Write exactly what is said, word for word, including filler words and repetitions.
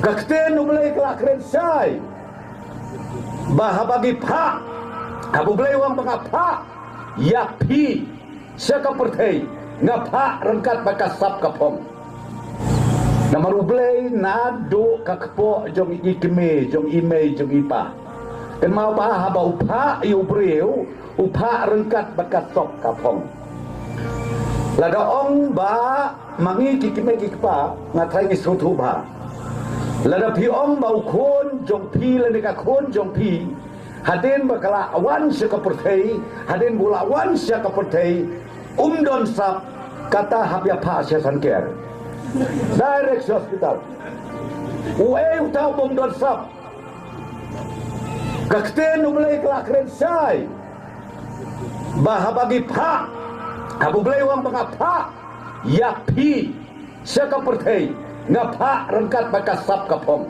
Ka ktien U Blei ka la kren shai ba haba ngi phah, haba U Blei u ong ba nga phah ïa phi sha ka pyrthei, nga phah ryngkat bad ka sap ka phong. Namar U Blei naduh ka kpoh jong i kmie, jong i mei, jong i pa. Kynmaw ba haba u phah ïa u briew, u phah ryngkat bad ka sap ka phong. Lada ong ba ma ngi ki kmie ki kpa, nga tharai ngi sngewthuh bha. Lada phi ong ba u khun jong phi lane ka khun jong phi, hadien ba ka la wan sha ka pyrthei, hadien ba u la wan sha ka pyrthei, um don sap, kata hap ïa phah sha Saiñker. Direct sha hospital. Uei uta u bym don sap? Ka ktien U Blei ka la kren shai ba haba ngi phah, haba U Blei u ong ba nga phah ïa phi sha ka pyrthei, nga phah ryngkat bad ka sap ka phong.